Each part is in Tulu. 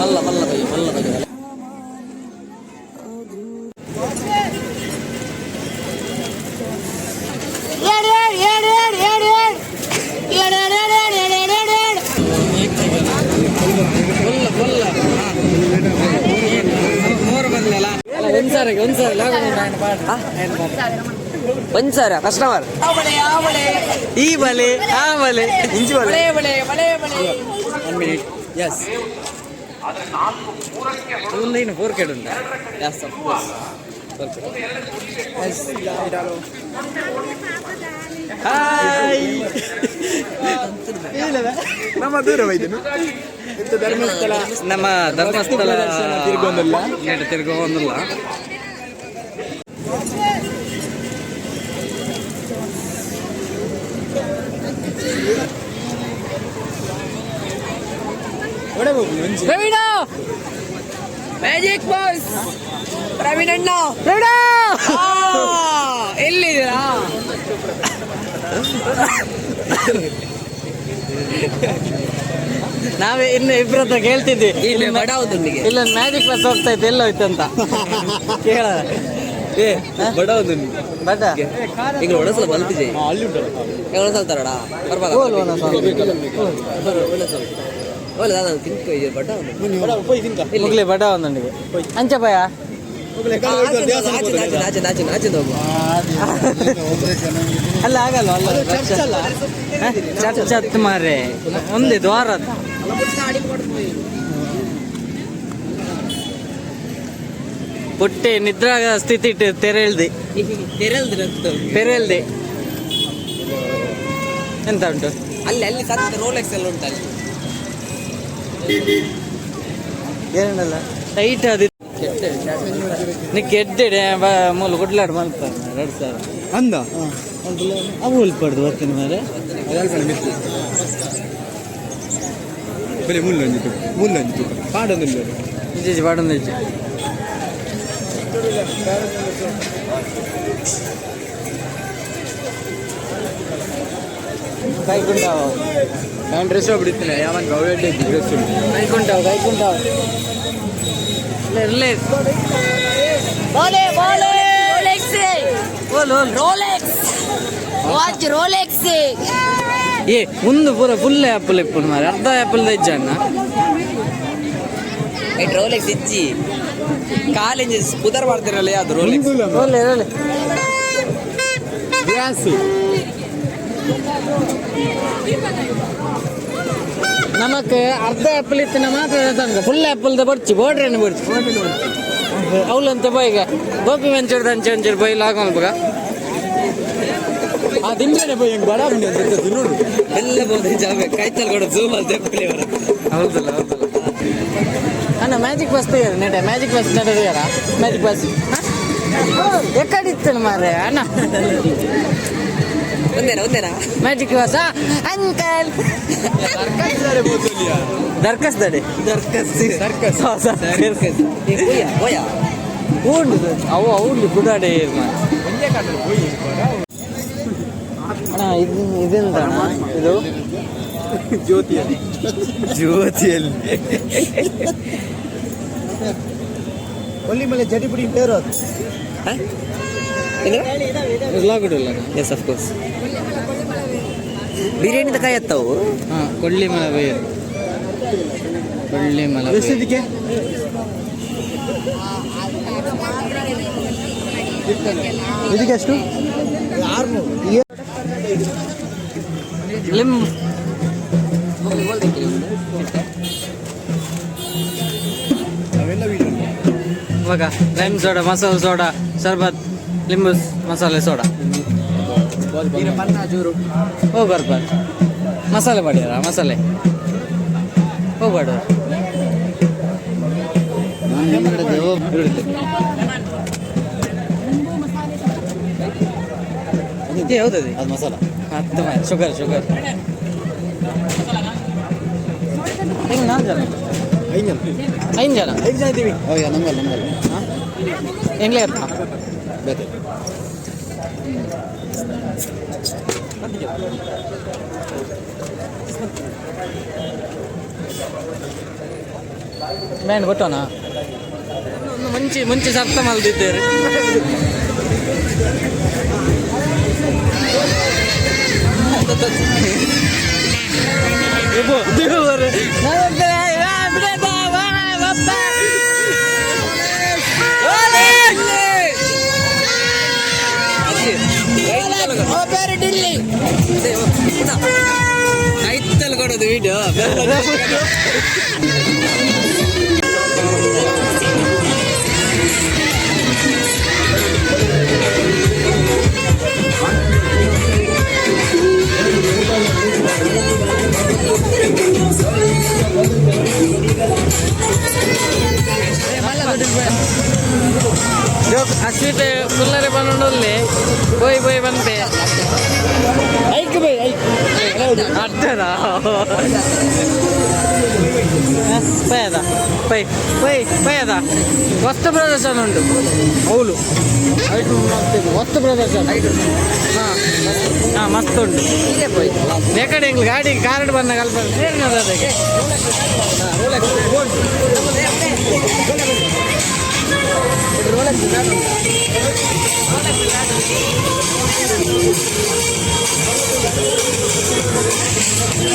ಮಲ್ಲ ಮಲ್ಲ ಬೈ ಮಲ್ಲ ಬೈ. ಏಳು ಏಳು ಏಳು ಏಳು ಏಳು ಏಳು ಏಳು ಏಳು ಏಳು ಏಳು ಏಳು ಏಳು ಏಳು. ಕೊಲ್ಲ ಕೊಲ್ಲ ಮೂರು ಬಂದಲ್ಲ. ಒಂದ್ಸಾರಿ ಒಂದ್ಸಾರಿ. ಒಂದ್ಸಾರ ಕಸ್ಟಮರ್. ಈ ಬಲೆ ಆ ಬಲೆ ಇಂಚಿ ಬಲೆ. One minute. Yes, line four ಕೆಡ್ ಉಂಟಾ? Yes, of course. ಹಾಯ್. ನಮ್ಮ ದೂರ ಹೋಯ್ತೇನು ಧರ್ಮಸ್ಥಳ. ನಮ್ಮ ಧರ್ಮಸ್ಥಳ ತಿರ್ಗೊಂದಿಲ್ಲ. ತಿರ್ಗೊಂದಿಲ್ಲ. ಪ್ರವೀಣ, ಮ್ಯಾಜಿಕ್ ಬಾಸ್ ಪ್ರವೀಣ್ ಅಣ್ಣ. ಪ್ರವೀಣ. ಎಲ್ಲಿದ್ದೀರಾ? ನಾವೇ ಇನ್ನು ಇಬ್ಬರ ಹತ್ರ ಕೇಳ್ತಿದ್ವಿ. ಇಲ್ಲಿ ಬಡವದೊಂದಿಗೆ. ಇಲ್ಲ, ಮ್ಯಾಜಿಕ್ ಬಸ್ ಹೋಗ್ತಾ ಇತ್ತು, ಎಲ್ಲ ಹೋಯ್ತು ಅಂತ ಕೇಳ. ಏ, ಬಡವದೊಂದಿಗೆ. ಬಡ. ಈಗ ಒಣಸಲ ಬಲ್ತಿಜೆ ಒಣಸಲ್ ತರಡ. ಓಲ್ ಒಣಸಲ್. ಓಲ್ ದಾದ ತಿನ್ಕೊ ಬಡ. ಮುಗ್ಲಿ ಬಡ ಒಂದೊಂದಿಗೆ ಅಂಚ ಭಯ. ಆಚೆ ಆಚೆ ಆಚೆ ಆಚೆ ಹೋಗು. ಅಲ್ಲ, ಆಗಲ್ಲ ಅಲ್ಲ. ಚರ್ಚ್ ಹತ್ತು ಮಾರ್ರೆ, ಒಂದೇ ದ್ವಾರ ಅದು. ಪುಟ್ಟಿ ನಿದ್ರಾ ಸ್ಥಿತಿ ಇಟ್ಟು ತೆರೆಳ್ದಿ. ತೆರಲ್ದು. ತೆರೆಳ್ದಿ. ಎಂತ ಉಂಟು? ಅಲ್ಲಿ ಅಲ್ಲಿ ಸತ್ತ ರೋಲೆಕ್ಸ್ ಎಲ್ಲ ಉಂಟು ಅಲ್ಲಿ. ಏನಲ್ಲ, ಟೈಟ್ ಅದು. ನಿಕ್ಕೆ ಎಡ್ಡೆಡೆ ಮೂಲು ಗುಡ್ಲಾಡ್ ಮಲ್ಪ 2000. ಅಂದ. ಅವು ಉಲ್ಪಡ್ದು ಬರ್ತೀನಿ ಮಾರೆ. ಬರೀ ಮುಲ್ಲೊಂಜಿ ಮುಲ್ಲೊಂಜಿ ಪಾಡೊಂದಿಲ್ಲ. ಇಜ್ಜಿ, ಪಾಡೊಂದು ಇಜ್ಜಿ. ಕೈಗುಂಟಾವ. ನಾನು ಡ್ರೆಸ್ ಬಿಡುತ್ತೇನೆ ಯಾವನ್ ಡ್ರೆಸ್. ಕೈಗುಂಟಾವ, ಕೈಗುಂಟಾವ. ಇಲ್ಲೇ. ಬೋಲೆ ಬೋಲೆ ರೋಲೆಕ್ಸ್. ಓಲ್ ಓಲ್. Rolex watch, Rolex. ಏ, ಒಂದು ಪೂರ ಫುಲ್ ಆ್ಯಪಲ್ ಇಪ್ಪುನು ಮಾರೆ, ಅರ್ಧ ಆ್ಯಪಲ್ ಇಜ್ಜ ಅಣ್ಣ. ರೋಲೆಕ್ಸ್ ಇಜ್ಜಿ, ಕಾಲೇಜ್ ಪುದರ್ ಮಾಡ್ತಿರಲ್ಲ, ಯಾವ್ದು ರೋಲೆಕ್ಸ್? ಓಲೆ ಓಲೆ. ಗ್ಯಾಸ್. ನಮಕ್ ಅರ್ಧ ಆ್ಯಪಲ್ ಇತ್ತಿನ ಮಾತ್ರ ಫುಲ್ ಆ್ಯಪಲ್ ಬರ್ಚಿ, ಬೋರ್ಡ್ರೇನು ಬರ್ಚಿ. ಅವಲಂತ ಬೈಗ ಗೋಪಿ ಮಂಚೂರು ಅಂಚೆ ಒಂಚೂರು ಬೈ ಲಾಗಲ್ಬಗ. ಆ ತಿಂದ್ರೆ ಪೋಯ್ ಹೆಂಗ್ ಬಡ ಅಂತ ನೋಡು. ಎಲ್ಲ ಬೋದು ಜಾಗ ಕೈತಲ್ ಕೂಡ ಝೂಮ್ ಅಂತ. ಹೌದಲ್ಲ ಹೌದಲ್ಲ ಅಣ್ಣ. ಮ್ಯಾಜಿಕ್ ಬಸ್ ತೆಗಿಯಾರ ನೆಟ, ಮ್ಯಾಜಿಕ್ ಬಸ್ ನೆಟ ತೆಗಿಯಾರ. ಮ್ಯಾಜಿಕ್ ಬಸ್ ಎಕ್ಕಡಿತ್ತು ಮಾರ್ರೆ ಅಣ್ಣ. ಒಂದೇನಾ ಒಂದೇನಾ? ಮ್ಯಾಜಿಕ್ ಬಸ್ ಅಂಕಲ್, ದರ್ಕಸ್ ದಡೆ. ದರ್ಕಸ್. ಸರ್ಕಸ್. ಸರ್ಕಸ್. ಓಯಾ ಓಯಾ. ಉಂಡು ಅವು ಅವ್ಲು ಗುಡಾಡೆ. ಅಣ್ಣ, ಇದು ಇದೆಂತ ಅಣ್ಣ ಇದು? ಜ್ಯೋತಿಯಲ್ಲಿ ಜ್ಯೋತಿಯಲ್ಲಿ. ಕೊಲ್ಲಿಮಲೆ ಜಡಿಪುಡಿ പേರು ಅದು. ಲಾಗುಡಿಲ್ಲ. Yes, of course. ಬಿರಿಯಾನಿದ ಕಾಯಿ ಎತ್ತವು. ಹಾಂ, ಕೊಳ್ಳಿಮಲ ಬೇರು, ಕೊಳ್ಳಿಮಲ ಬೇರು. ಎಷ್ಟದಕ್ಕೆ? ಇದಕ್ಕೆ ಎಷ್ಟು? 600. ಲಿಮ್ ಅವೆಲ್ಲ ವೀಡಿಯೋ. ಇವಾಗ ಲೈಮ್ ಸೋಡಾ, ಮಸಾಲೆ ಸೋಡಾ, ಶರ್ಬತ್, ಲಿಂಬು ಮಸಾಲೆ ಸೋಡಾ. ಓ ಬರ್ಬಾರ್ ಮಸಾಲೆ ಮಾಡ್ಯಾರ, ಮಸಾಲೆ ಹೋಗ್ಬೇಡ. ಇದೆ ಹೌದದು. ಅದು ಮಸಾಲ. ಹತ್ತು ಶುಗರ್ ಶುಗರ್. ಹೆಂಗೆ, ನಾಲ್ಕು ಜನ? ಐದು ಜನ. ಐದು ಜನ. ಐದು ಜನ ಇದ್ದೀವಿ. ಹೌದಾ? ನಮ್ಮಲ್ಲ ನಮ್ಮಲ್ಲ. ಎಂಗ್ಲೇ ಇರ್ತಾ. ಬೇತೆ. ಬ್ಯಾಂಡ್ ಕೊಟ್ಟೋಣ ಮುಂಚೆ ಮುಂಚೆ ಸರ್ತ ಮಲ್ದಿದ್ದೇವೆ. ಐತಲ್ ಕೊಡೋದು ವಿಡಿಯೋ. ಅಶ್ವಿತ್ ಕುಲ್ಲರೆ ಬಂದುಳ್ಳೆ ಬೋಯ್ ಬೋಯ್ ಬಂತೆ ಐಕ್ ಬೈ ಐಕ್ ಅಡ್ಡದ ಪಯದ ಪೈ ಪೈ ಪಯದ ವಸ್ತು ಪ್ರದರ್ಶನ ಉಂಟು ಹೌಲು ವಸ್ತು ಪ್ರದರ್ಶನ. ಹಾಂ ಹಾಂ, ಮಸ್ತ್ ಉಂಟು. ಬೇಕಾದ್ರೆ ಎಂಗ್ಲು ಗಾಡಿ ಕಾರ್ಡ್ ಬಂದ ಕಲ್ಪ ಅದಕ್ಕೆ.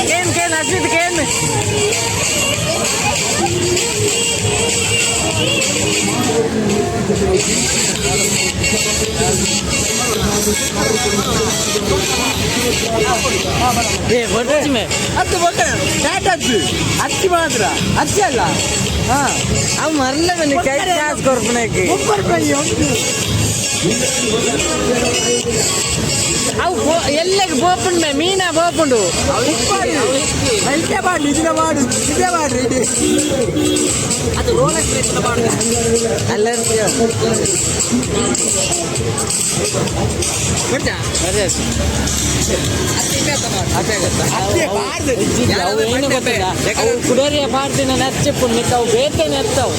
ಕೇನ್ ಕೇನ್ ಅಶ್ವಿತ್ ಕೇನ್. ಏ ಬಡ್ರಜ್ ಮೇ. ಅದು ಬೊಕ್ಕ ಟಾಟಾದ್ದು ಅಚ್ಚಿ ಮಾತ್ರ, ಅಚ್ಚಿ ಅಲ್ಲ. ಹಾ. ಅವು ಮರಲ ಬನ್ನಿ ಕೈ ಕಾಸು ಕೊರ್ಪಣಕ್ಕೆ. 30 ರೂಪಾಯಿ ಉಂಟು. ಅವು ಎಲ್ಲಕ್ಕೆ ಬೋಪುಂಡು ಮೀನಾ ಬೋಪುಂಡು. ಮೆಲ್ಕೆ ಮಾಡಿ ಇದನ್ನ ಮಾಡು, ಇದೇ ಮಾಡ್ರಿ ಇಡಿ. ಅದು ರೋಲೆಕ್ಸ್ ಮಾಡುದು. ಅಲ್ಲ. ಬಿಡ್ತಾ? ಅದೇ ಬಾರ್ದು. ಅವು ಏನು ಗೊತ್ತಿಲ್ಲ, ಅವು ಕುಡೋರಿಯ ಪಾಡ್ದಿನ ನೆಚ್ಚಿಪ್ಪು ನಿಕ್ಕ ಅವು ಬೇತೆ ನೆತ್ತವು.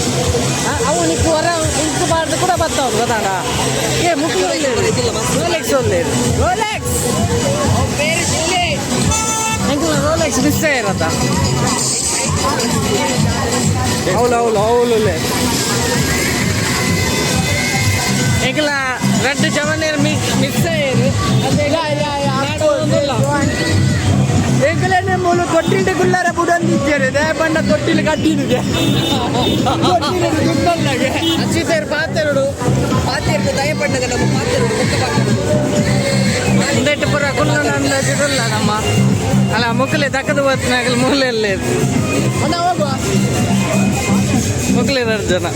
ಅವು ನಿಕ್ಕು ಹೊರ ಇಂಕು ಪಾಡ್ದು ಕೂಡ ಬರ್ತಾವ ಗೊತ್ತಾಡ. ಏ ಮುಕ್ಕು ರೋಲೆಕ್ಸ್ ಒಳ್ಳೆ ರೋಲೆಕ್ಸ್ ಎಂಕುಲ ರೋಲೆಕ್ಸ್ ಮಿಸ್ ಆಗಿರತ್ತ. ಹೌಲು ಹೌಲು ಹೌಲು. ಎಂಕಲ ರೆಡ್ ಜವನೇರು ಮಿಸ್ ಮಿಸ್ ಆಯ್ರು. ಎಂಕುಲೇನೆ ಮೂಲು ತೊಟ್ಟಿಲ್ಡು ಗುಲ್ಲಾರ ಬುಡೊಂದಿದ್ದೇನೆ ಬಣ್ಣ ತೊಟ್ಟಿಲು ಕಟ್ಟಿನಿಗೆ ತೊಟ್ಟಿಲು ದುಡ್ಡಲ್ಲಾಗೆ. ಅಚ್ಚಿತೇರು ಪಾತೆರಡು. ಪಾತೆರ್ದು ದಯ ಪಣ್ಣಗ ನಮ್ಮ ಪಾತೆರ್ದು ಮುಖ ಪಾತೆರ್ದು. ಒಂದೆಟ್ಟು ಪೂರ ಕುಲ್ಲ ನಮ್ಮ ಅಲ್ಲ ಮುಕ್ಕಲೆ ತಕ್ಕದು ಬತ್ತಿನಾಗಲಿ ಮೂಲೆಯಲ್ಲಿ. ಅಣ್ಣ ಹೋಗುವ. ಮುಕ್ಲೆ ಎರಡು ಜನ.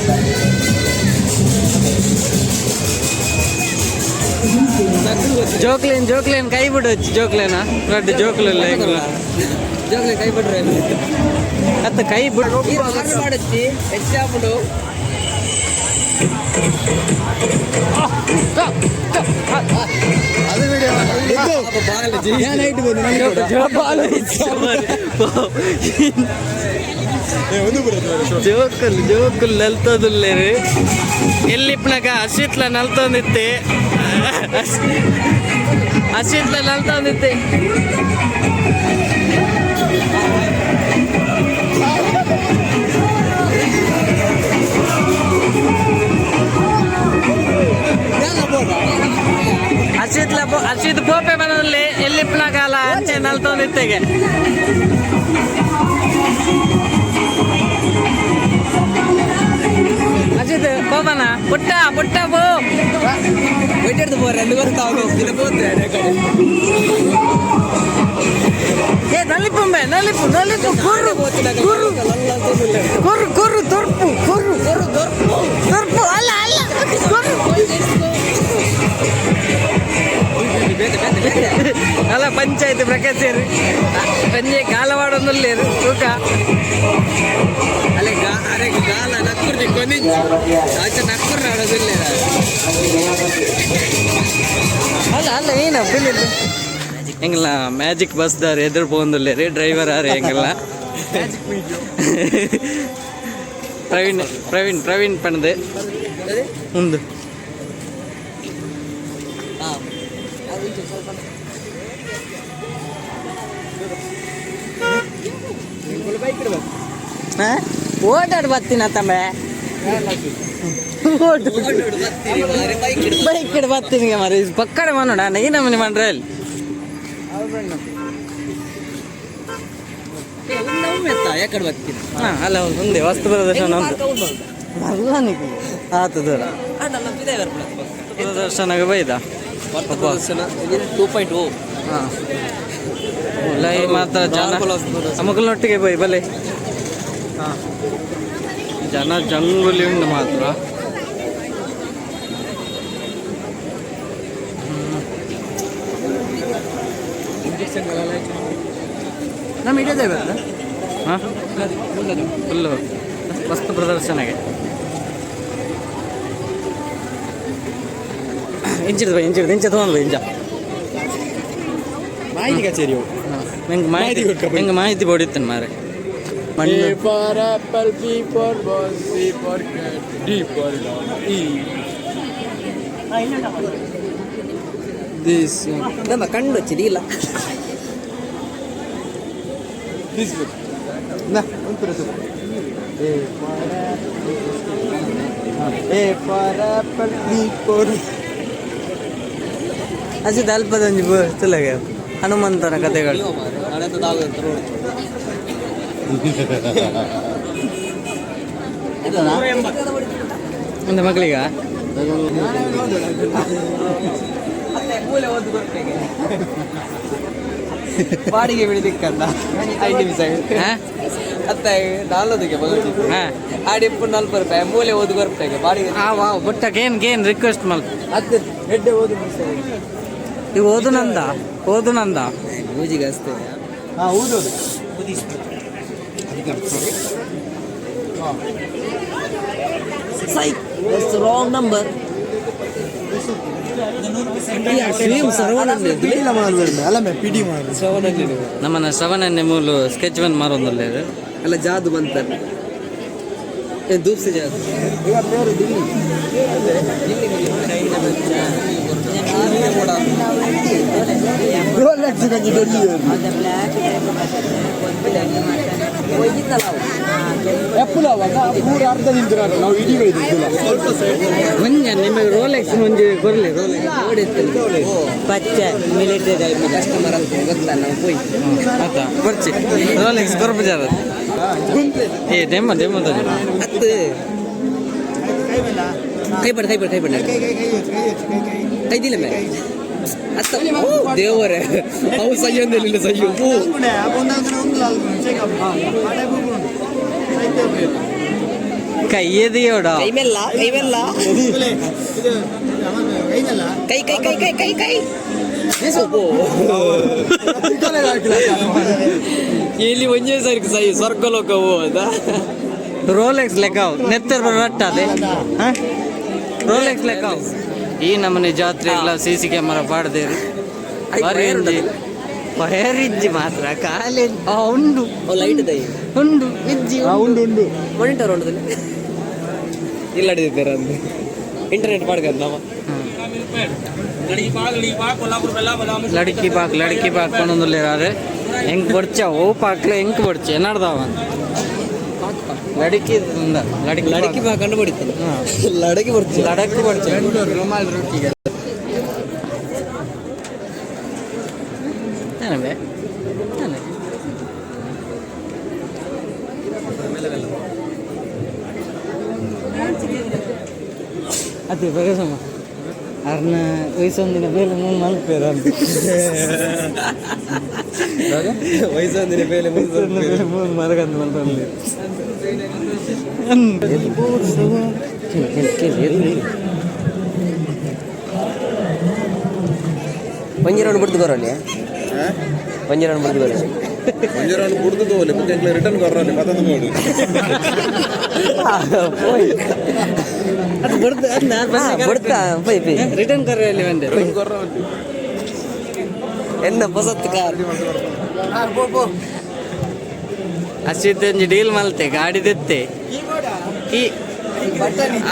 ಜೋಕ್ಲೇನ್ ಜೋಕ್ಲೇನ್ ಕೈ ಬಿಡು ಜೋಕ್ಲೇನ ದೊಡ್ಡ ಜೋಕ್ಲಿಲ್ಲ ಎಂಗ್ಲ. ಜೋಗ್ಲೆ ಕೈ ಬಿಡ್ರೆ. ಅತ್ತ ಕೈ ಬಿಡು. ಮಾಡುತ್ತಿ ಹೆಚ್ಚಾಪುಡು. ಅದು ವಿಡಿಯೋ ಜೋಕುಲ್ ಜೋಕುಲ್ ನಲ್ತೋದುಲ್ಲೇರು. ಎಲ್ಲಿಪ್ಪನಾಗ ಹಸಿತ್ಲ ನಲ್ತೊಂದಿತ್ತೆ, ಹಸಿತ್ಲ ನಲ್ತೊಂದಿತ್ತೆ. ಹಸಿತ್ಲ ಹಸಿತ್ ಪೋಪೆ ಬನಲ್ಲಿ ಎಲ್ಲಿಪ್ಪನಾಗಾಲ ಅಂಚೆ ನಲ್ತೊಂದಿತ್ತೆಗೆ. ಅಜಿತ್ ಪೋಪನ ಪುಟ್ಟ ಪುಟ್ಟ ಪೋ. వెయిట్ పోరు ఎందుకు తాగు తినపోతే. ಏ ನಲಿಪು ಮೇ ನಲಿಪು ನಲಿಪು ಕುರ್ರು ಕುರ್ರು ಕುರ್ರು ಕುರ್ರು ತುರ್ಪು ಕುರ್ರು ಕುರ್ರು ತುರ್ಪು ತುರ್ಪು ಅಲ್ಲ ಅಲ್ಲ ಕುರ್ರು ಅಲ್ಲ ಪಂಚಾಯತ್ ಪ್ರಕಾಶೇರು ಪಂಜೆ ಕಾಲವಾಡೊಂದುಲ್ಲೇರು ತೂಕ. ಅಲ್ಲೇ ಗಾ ಅರೆ ಗಾಲ ನಕ್ಕುರ್ದಿ ಕೊನಿಂಚು ಆಚೆ ನಕ್ಕುರ್ ನಾಡೋದಿಲ್ಲ. ಅಲ್ಲ ಅಲ್ಲ ಏನ ಬಿಲ್ ಎಂಗಲ ಮ್ಯಾಜಿಕ್ ಬಸ್ ದಾರ್ ಎದುರು ಪೋಂದುಲ್ಲೇರಿ ಡ್ರೈವರ್ ಆರ್ ಎಂಗಲ ಪ್ರವೀಣ್ ಪ್ರವೀಣ್ ಪ್ರವೀಣ್ ಪಣದು ಉಂದು. ಬೈಕ್ ಇಡ್ಬೇಕು. ಓಟಾಡ್ ಬತ್ತಿನ ತಮ್ಮೆ. ಬೈಕ್ ಬತ್ತೀನಿ ಮಾರೆ, ಪಕ್ಕಡೆ ಮನೋಡ ಈ ನಮ್ಮನೆ ಮಂಡ್ರೆ ಅಲ್ಲಿ. ಯಾಕಡೆ ಬರ್ತೀನಿ? ಹಾ, ಅಲ್ಲ, ಒಂದೇ ವಸ್ತು ಪ್ರದರ್ಶನ ಉಂಟು ಅಲ್ಲ ನಿಕ್ಕು ಆತ ದೂರ. ಪ್ರದರ್ಶನಕ್ಕೆ ಬೈದ. 2.0. ಹಾಂ, ಲೈ ಮಾತ್ರ ಜನ ಮಕ್ಕಳನ್ನೊಟ್ಟಿಗೆ ಬೈ ಬಲೆ. ಹಾಂ, ಜನ ಜಂಗುಲಿ ಉಂಟು ಮಾತ್ರ. ನಮ್ಮ ಇಡೋದೇ ಬರ್ತದೆ. ಹಾಂ, ಫುಲ್ಲು ವಸ್ತು ಪ್ರದರ್ಶನಕ್ಕೆ ಇಂಚಿಡ್ದು ಬೈ, ಇಂಚಿಡ್ದು ಇಂಚ ತೊಗೊಂಡು ಇಂಚ. ಮಾಹಿತಿ ಕಚೇರಿ. ನಿಂಗೆ ಮಾಹಿತಿ ಮಾಹಿತಿ ಕೊಡ್ಕ ಬೈ. ನಿಂಗೆ ಮಾಹಿತಿ ಬಡಿತೇನೆ ಮಾರೆ ಮಣ್ಣು. A for apple, B for ball, C for cat, D for dog, E. This. ನಮ್ಮ ಕಣ್ಣು ಹಚ್ಚಿದಿ ಇಲ್ಲ. This book. ನಾ ಒಂದು A for apple, A for apple, B for Ajit ಅಲ್ಪದೊಂಜಿ ತುಲಗೆ ಹನುಮಂತನ ಕಥೆಗಳು. ನೋಡಿ. ಒಂದು ಮಕ್ಕಳಿಗ. ಮೂಲೆ ಒಂದು ಕೊಡ್ತೇನೆ ಬಾಡಿಗೆ ಬಿಡಿದಿಕ್ಕಂದ 5 ನಿಮಿಷ. ಹಾಂ. ಅತ್ತ ನಾಲ್ದಕ್ಕೆ ಬಗಲ್ತಿ. ಹಾಂ. ಆಡಿಪ್ಪು 40 ರೂಪಾಯಿ, ಮೂಲೆ ಓದು ಕೊರ್ಪೆಗೆ ಬಾಡಿಗೆ. ಆ ವಾವ್, ಬುಟ್ಟಕ್ಕೆ ಏನು ಏನು ರಿಕ್ವೆಸ್ಟ್ ಮಲ್. ಹತ್ತು ಹೆಡ್ಡೆ ಓದು. ಈಗ ಓದು ನಂದ, ಓದು ನಂದ. ಮೂಜಿಗೆ ಅಷ್ಟೇ. ಹಾ, ಊದೋದು. Wrong number. ಇಲ್ಲ ಮಾರುವುದಿಲ್ಲ ಅಲ್ಲ ಮೇ ಪಿಡಿ ಮಾರು. ನಮ್ಮನ್ನ ಶ್ರವಣನ್ನೇ ಮೂಲು ಸ್ಕೆಚ್ ಬಂದು ಮಾರೊಂದಲ್ಲ. ಅಲ್ಲ, ಜಾದು ಬಂತಾರೆ ದೂಪ್ಸಿ ಜಾದು. ಈಗ ಬೇರೆ ದಿಲ್ಲಿ. ರೋಲೆಕ್ಸ್ ಗಂಜಿ ಡೆಲ್ಲಿ. ಎಪ್ಪುಲ ಅವಾಗ ಮೂರು ಅರ್ಧ ನಿಂತಿರ ನಾವು ಇಡೀ ಇದ್ದಿಲ್ಲ. ಒಂಜ ನಿಮಗೆ ರೋಲೆಕ್ಸ್ ಒಂಜಿ ಕೊರ್ಲಿ ರೋಲೆಕ್ಸ್. ಪಚ್ಚೆ ಮಿಲಿಟರಿ ಕಸ್ಟಮರ್ ಅಂತ ಗೊತ್ತಲ್ಲ, ನಾವು ಪೋಯ್. ಆತ ಬರ್ಚಿ ರೋಲೆಕ್ಸ್ ಕೊರ್ಪು ಜಾರ. ಏ ದೆಮ್ಮ ದೆಮ್ಮ. ಹತ್ತು ಕೈ ಬಡ, ಕೈ ಬಡ, ಕೈ ಬಡ, ಕೈದಿಲ್ಲ ಮೇಲೆ ಅತ್ತ. ಓ ದೇವರೇ, ಅವು ಸಯ್ಯೊಂದಿಲ್ಲ ಸಯ್ಯು. ಕೈಯದಿಯೋಡ. ಕೈ ಮೆಲ್ಲ, ಕೈ ಮೆಲ್ಲ, ಕೈ ಕೈ ಕೈ ಕೈ ಕೈ ಕೈ. ಇಲ್ಲಿ ಒಂದೇ ಸರಿ ಸೈ ಸ್ವರ್ಗಲೋಕ ಹೋದ. ರೋಲೆಕ್ಸ್ ಲೆಕ್ಕ ನೆತ್ತರ್ ರಟ್ಟ ಅದೇ ರೋಲೆಕ್ಸ್ ಲೆಕ್ಕ. ಈ ನಮ್ಮನೆ ಜಾತ್ರೆ ಎಲ್ಲ ಸಿ ಸಿ ಕ್ಯಾಮರಾ ಪಾಡ್ದೇರು. ಬಾರಿ ಫೈರ್ ಇಜ್ಜಿ ಮಾತ್ರ ಖಾಲಿ. ಆ, ಉಂಡು. ಲೈಟ್ ದೈ. ಉಂಡು ಇಜ್ಜಿ. ಉಂಡು ಉಂಡು. ಮಾನಿಟರ್ ಉಂಟು ಇಲ್ಲ ಹಿಡಿದಿದ್ದಾರೆ ಅಂದ್ರೆ ಇಂಟರ್ನೆಟ್ ಮಾಡ್ಕಂತ ನಮ್ಮ. ಲಡ್ಕಿ ಪಾಕ್, ಲಡ್ಕಿ ಪಾಕ್ ಕೊನೊಂದುಲ್ಲೇರಾರು ಎಂಕ್ ಬೊಡ್ಚ ಓ ಪಾಕ್ಲೆ ಎಂಕ್ ಬೊಡ್ಚ ಎನ್ನಾಡ್ದಾವ ಲಡ್ಕಿ ಲಡ್ಕಿ. ಲಡಕಿ ಬಾ ಕಂಡು ಬಡಿತಾನೆ ಲಡಕಿ ಬರ್ತೀವಿ. ಲಡಕ್ ಬೊಡ್ಚ. ರುಮಾಲ್ ರೊಟ್ಟಿಗೆ. ಬೇ. ಅದೇ ಬಗಸಮ್ಮ ಅರ್ನ ವಯಸ್ಸೊಂದಿನ ಬೇಲೆ ಮೂರು ಮಲ್ಪೇರ. ವಯಸ್ಸೊಂದಿನ ಬೇಲೆ. ಬೇಲೆ ಮೂರು ಮರಗಂದು ಮಲ್ಪಲ್ಲಿ. ಒಂಜಿ ರೌಂಡ್ ಬಿಡ್ದು ಬರೋಲಿ, ಒಂಜಿ ರೌಂಡ್ ಬಿಡ್ದು ಬರೋಲಿ. ಒಂಜಿ ರೌಂಡ್ ಬುಡ್ದು ತೋಲೆ ಬುಕ್ಕ ಎಂಕ್ಲೆ ರಿಟರ್ನ್ ಕೊರ್ರಲ್ಲಿ ಪತ್ತೊಂದು ಬೋಡು. ಅದು ಬಡ್ದು ಅದು. ಬಡ್ತಾ ಪೈ ಪೈ. ರಿಟರ್ನ್ ಕರೆಯಲ್ಲಿ ಬಂದೆ. ಕೊರ್ರಲ್ಲಿ. ಎನ್ನ ಪೊಸತ್ತು ಕಾರ್. ಅಶ್ವಿತ್ ಒಂಜಿ ಡೀಲ್ ಮಲ್ತೆ, ಗಾಡಿ ದೆತ್ತೆ, ಕೀ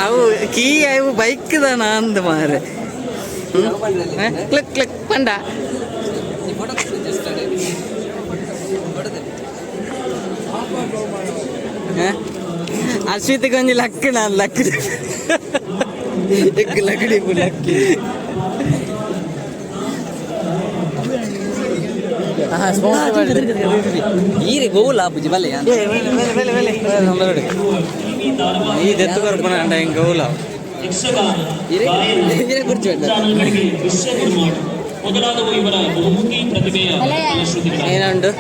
ಅವು ಕೀ ಅವು ಬೈಕ್ ದಾನ ಅಂದ್ ಮಾರೆ. ಕ್ಲಿಕ್ ಕ್ಲಿಕ್ ಪಂಡ. ಅಶ್ವಿತಿಗೆ ಒಂಜಿ ಲಕ್ ನಾನು ಲಕ್ ಎಕ್ ಲಗಡಿ ಲಕ್ಕಿ. ಈರೆ ಗೋವುಲ ಪೂಜೆ ಬಲ್ಲೆ. ಈ ದೆತ್ತು ಕೊರ್ಪುನ ಅಂಡ ಹಿಂಗೆ ಗೌಲ. ಈರೆ ಈರೆ ಕುರ್ಚಿ ಬೇಡ. ಚಾನಲ್ಗಳಿಗೆ ದೃಶ್ಯ ನಿರ್ಮಾಣ ಮೊದಲಾದವು ಇವರ ಬಹುಮುಖಿ ಪ್ರತಿಭೆಯ ಫಲಶ್ರುತಿಗಳಾಗಿವೆ. ಏನುಂಟು?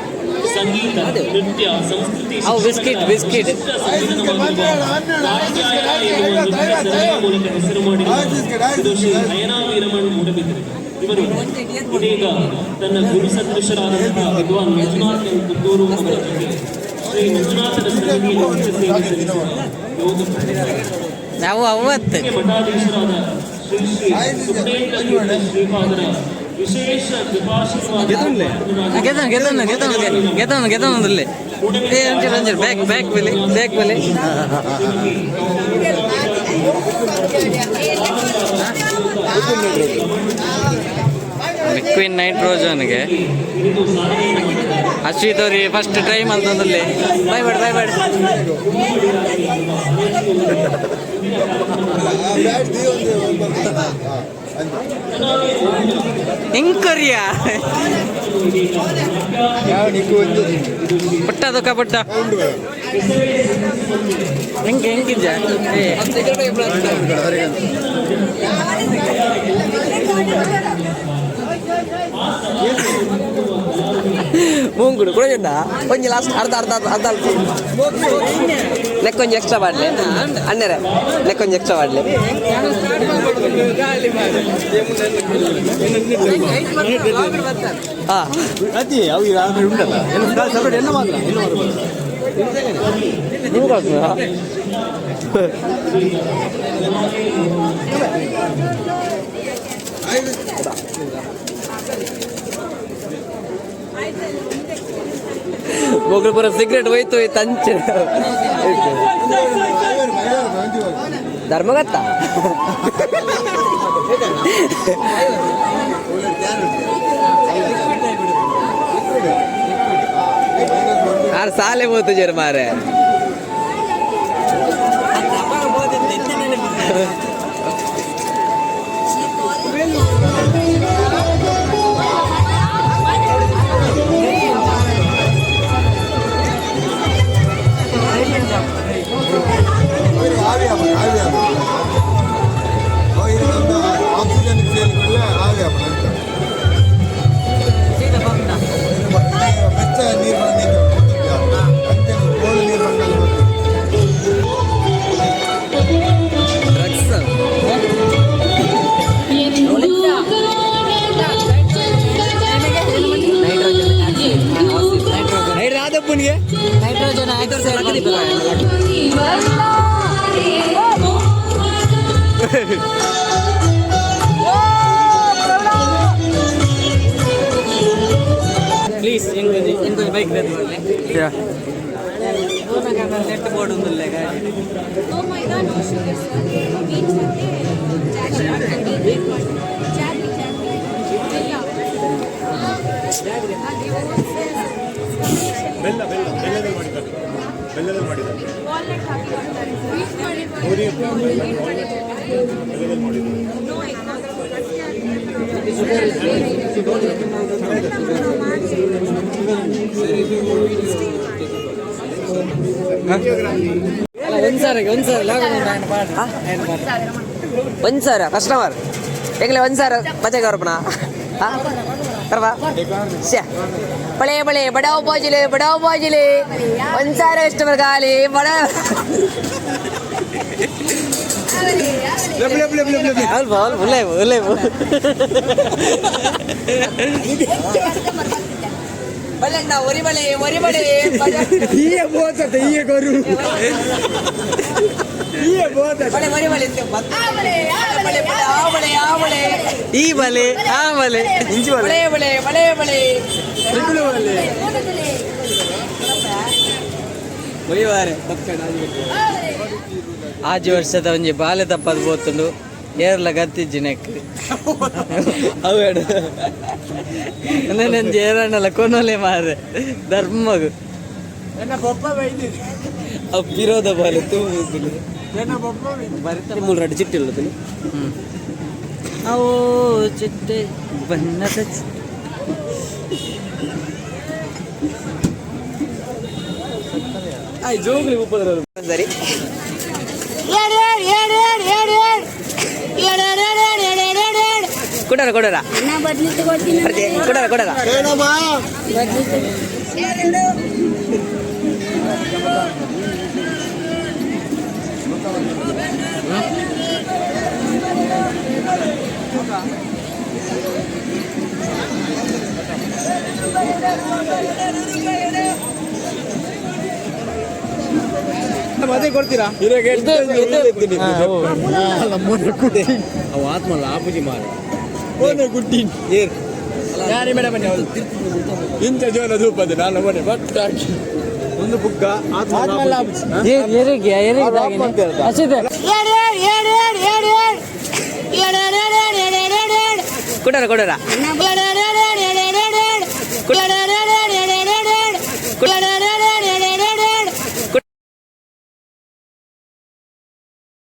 ಸಂಗೀತ, ನೃತ್ಯ, ಸಂಸ್ಕೃತಿ, ಅವು ಬಿಸ್ಕಿಟ್, ಶಿಕ್ಷಣಗಳ ಬಿಸ್ಕಿಟ್. ವಿಶಿಷ್ಟ ಸಂಕಲನವಾಗಿರುವ ವಾತ್ಸಾಯನ ಎನ್ನುವ ನೃತ್ಯ ಸರಣಿಯ ಮೂಲಕ ಹೆಸರು ಮಾಡಿರುವ ವಿದುಷಿ ನಯನಾ ವೀರಮಣ್ ಮೂಡಬಿದಿರೆ ಇವರು ಇದೀಗ ತನ್ನ ಗುರು ಸದೃಶರಾದಂತಹ ವಿದ್ವಾನ್ ಮಂಜುನಾಥ್ ಎನ್ ಪುತ್ತೂರು ಅವರ ಜೊತೆ ಶ್ರೀ ಮಂಜುನಾಥನ ಸನ್ನಿಧಿಯಲ್ಲಿ ನಿತ್ಯ ಸೇವೆ ಸಲ್ಲಿಸುವ ಯೋಗ ನಾವು ಅವತ್ತು ಮಠಾಧೀಶರಾದ ಶ್ರೀ ಶ್ರೀ ಸುಗುಣೇಂದ್ರ ತೀರ್ಥ ಶ್ರೀಪಾದರ ವಿಶೇಷ ಕೃಪಾಶೀರ್ವಾದ ಗೆದ್ದನು ಗೆದ್ದನು ಗೆದ್ದನು ಗೆದ್ದನು ಗೆದ್ದನು. ಏ ಒಂಚೂರು ಒಂಚೂರು ಬ್ಯಾಕ್ ಬ್ಯಾಕ್ ಬಲಿ ಬ್ಯಾಕ್ ಬಲಿ. ಲಿಕ್ವಿಡ್ ನೈಟ್ರೋಜನ್ಗೆ ಅಶ್ವಿತ್ ಅವ್ರಿಗೆ ಫಸ್ಟ್ ಟ್ರೈ ಅಂತಂದಲ್ಲಿ. ಬಾಯ್ ಬೇಡ, ಬಾಯ್ ಬೇಡ. ಹಿಂಗ್ ಕೊರಿಯಾ. ಪುಟ್ಟ ದುಃಖ ಪುಟ್ಟ ಹೆಂಗೆ ಹೆಂಗಿದ್ಯ? ಏ. ಮೂಂಗುಡು ಕೂಡ ಉಂಡ ಒಂಜಿ ಲಾಸ್ಟ್ ಅರ್ಧ ಅರ್ಧ ಅರ್ಧ ಅರ್ಧ ಅಲ್ಪ ನೆಕ್ ಒಂಜಿ ಎಕ್ಸ್ಟ್ರಾ ಮಾಡಲಿ ಅಣ್ಣರೆ, ನೆಕ್ ಒಂಜಿ ಎಕ್ಸ್ಟ್ರಾ ಮಾಡಲಿ. ಹಾ. ಅದೇ ಅವು ಈಗ ಆಮೇಲೆ ಉಂಟಲ್ಲ ಎಲ್ಲ ಸಪರೇಟ್ ಎಲ್ಲ ಮಾತ್ರ ಎಲ್ಲ ಮಾತ್ರ. ನಿಮ್ಗೆ ಮೊಗಳು ಪೂರ ಸಿಗರೇಟ್ ಹೋಯ್ತು ಹೋಯ್ತು ಅಂಚೆ ಧರ್ಮಗತ್ತ. ಆರ್ ಸಾಲೆ ಬೋತು ಜರ ಮಾರೆ. ಆಕ್ಸಿಜನ್ ಆವಿ ಅಂತ ಬೆಚ್ಚ ನೀರು ಬಂದು ಅಂಚೆ ಕೋಲ್ಡ್ ನೀರು ಬಂದಲ್ಲಿ. ಡ್ರಗ್ಸ್. ನೈಟ್ರೋಜನ್ ಆದಪ್ಪನಿಗೆ. ನೈಟ್ರೋಜನ್. ಪ್ಲೀಸ್ ಇಂಗೊಂಜಿ ಇಂಗೊಂಜಿ ಬೈಕ್ ಮಾಡಲಿ. ನೆಟ್ ಬೋರ್ಡ್ ಒಂದಿಲ್ಲ ಗಾಡಿ. No maida, no sugar, sir. Wheat ಮತ್ತೆ jaggery jaggery jaggery ಬೆಲ್ಲ. ಅದೇ ಬೆಲ್ಲ ಬೆಲ್ಲ ಬೆಲ್ಲದಲ್ಲಿ ಮಾಡಿದ್ದಾರೆ, ಬೆಲ್ಲದಲ್ಲಿ ಮಾಡಿದ್ದಾರೆ. ವಾಲ್ನಟ್ ಹಾಕಿ ಮಾಡ್ತಾರೆ. ವೀಟ್ ಬೆಲ್ಲದಲ್ಲಿ ಮಾಡಿದ್ದಾರೆ. No egg. ಅಲ್ಲ, ಒಂದ್ಸಾರಿಗೆ ಒಂದ್ಸಾರಿ ಪಾಡ್. ಒಂದ್ ಸಾವಿರ ಕಸ್ಟಮರ್ ಎಂಗ್ಲೆ 1000 ಬಜೆ ಗೌರಪ್ಪನ ಕರ್ವಾ ಶ್ಯಾ ಬಳೆ ಬಳೆ ಬಡಾವ್ ಬಾಜಿಲೆ ಬಡಾವ್ ಬಾಜಿಲೆ 1000 ಕಸ್ಟಮರ್ ಖಾಲಿ ಬಡ. ಅಲ್ಪ ಅಲ್ಪ ಉಲ್ಲೇವು ಉಲ್ಲೇವು. ಬಳೆಣ್ಣ ಒರಿ ಬಳೆ ಒರಿ ಬಳೆ. ಈಯ ಬೋತತೆ ಈಯ ಕೊರು ಈಯ ಬೋತತೆ. ಬಳೆ ಒರಿ ಬಳೆ ಬಳೆ ಬಳೆ ಆ ಬಳೆ ಆ ಬಳೆ. ಈ ಬಲೆ ಆ ಬಲೆ. ಇಂಚಿ ಬಲೆ. ಬಳೆ ಬಳೆ ಬಳೆ ಬಳೆ. ಟ್ರಿಪಲ್ ಬಲೆ. ಒಯ್ಯುವಾರೆ. ಆಜಿ ವರ್ಷದ ಒಂಜಿ ಬಾಲೆ ತಪ್ಪದು ಬೋತುಂಡು ಏರ್ಲ ಗತ್ತಿಜ್ಜಿ ನೆಕ್ ಅವು ನಂಜಿ ಏರಣ್ಣಲ ಕೊನೊಲೆ ಮಾರೆ ಧರ್ಮಗು. ನನ್ನ ಪಪ್ಪ ಬೈದಿದೆ. ವಿರೋಧ ಬಾಲೆ ತೂಗುದು. ಮೂರು ಎರಡು ಚಿಟ್ಟಿ ಇಲ್ಲದಿಲ್ಲ. ಅವು ಚಿಟ್ಟೆ ಬಣ್ಣದ ಜೋಗ್ಲಿ ಉಪ್ಪದ್ರ. ಸರಿ. ಏಳು ಏಳು ಏಳು ಏಳು ಏಳು ಏಳು ಏಳು ಏಳು ಏಳು ಏಳು ಏಳು ಏಳು ಏಳು. ಕೊಡರ ಕೊಡರ. ನಾ ಬದ್ಲಿ ತಗೊಳ್ತೀನಿ. ಕೊಡರ ಕೊಡರ. ಬದ್ಲಿ. ಅದೇ ಕೊಡ್ತೀರಾ? ಅವು ಆತ್ಮಲ್ಲ ಆಪುಜಿ ಮಾರ. ಗುಡ್ಡಿ ಯಾರೇ ಮೇಡಮ್, ಇಂಥ ಜೋಲ ಧೂಪದ ನಾನು ಮನೆ ಬಟ್ ಹಾಕಿ ಒಂದು ಬುಕ್ಕ ಆತ್ಮಲ್ಲ. ಎರಿಗೆ ಎರಿಗೆ ಅಸಿದೆ. ಏಳು ಏಳು ಏಳು ಏಳು ಏಳು ಏಳು ಏಳು ಏಳು ಏಳು ಏಳು ಏಳು ಏಳು ಏಳು. ಕೊಡರ ಕೊಡರ. ಏಳು ಏಳು ಏಳು ಏಳು ಏಳು ಏಳು ಏಳು ಏಳು ಏಳು.